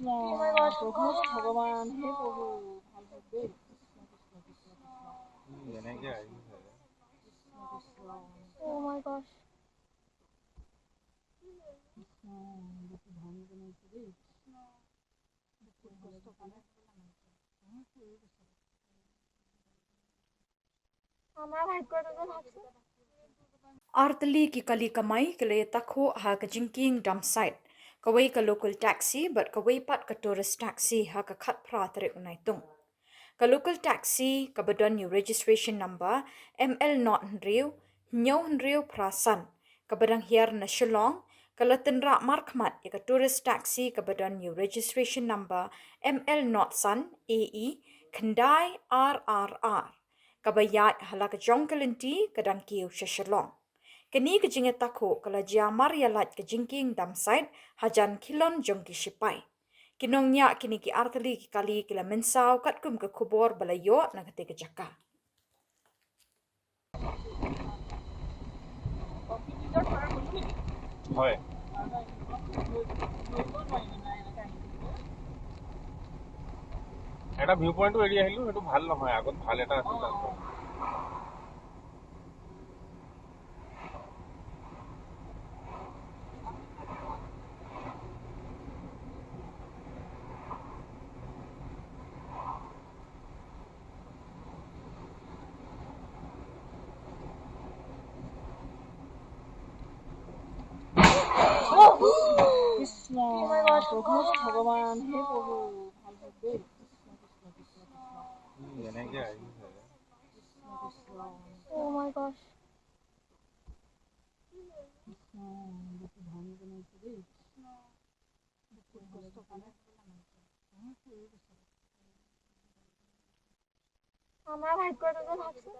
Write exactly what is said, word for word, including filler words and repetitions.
Oh my gosh, প্রভু ভগবান, হে প্রভু, ভালো থাকবে। Oh my gosh. আমার ভাগ্যটা তো ভাবছে। Artylli ki kali kamai ki la ïatakhuh ha ka jingkieng dump site. Kawei ka local taxi bad kawei pat ka tourist taxi ha ka khatphra tarik u Naitung. Ka local taxi kaba don ïa u registration number M L not hynriew hynñiew hynriew phra san, kaba dang hiar na Shillong, ka la tynrah markhmat ïa ka tourist taxi kaba don ïa u registration number M L not san A E khyndai ar ar ar, kaba ïaid ha la ka jong ka lynti ka dang kiew sha Shillong. Kane ka jingïatakhuh ka la jia mar ïa lait ka jingkieng dump site hajan khilon jong ki shipai. Ki nongñiah kine ki artylli ki kali ki la mynsaw katkum ka khubor ba la ïoh na kata ka jaka. হয়। এটা ভিউ পইণ্টো এৰি আহিলোঁ, সেইটো ভাল নহয়, আগত ভাল এটা আছিল তাত। কৃষ্ণ, প্রভু ভগবান, হে প্রভু, ভালো থাকবে। কৃষ্ণ, কৃষ্ণ, কৃষ্ণ, কৃষ্ণ। হুম, এনেকে আহিছে। কৃষ্ণ, কৃষ্ণ। Oh my gosh. কৃষ্ণ, দেখি ভাঙি কেনে আছে দেই। আমার ভাগ্যটা তো ভাবছে।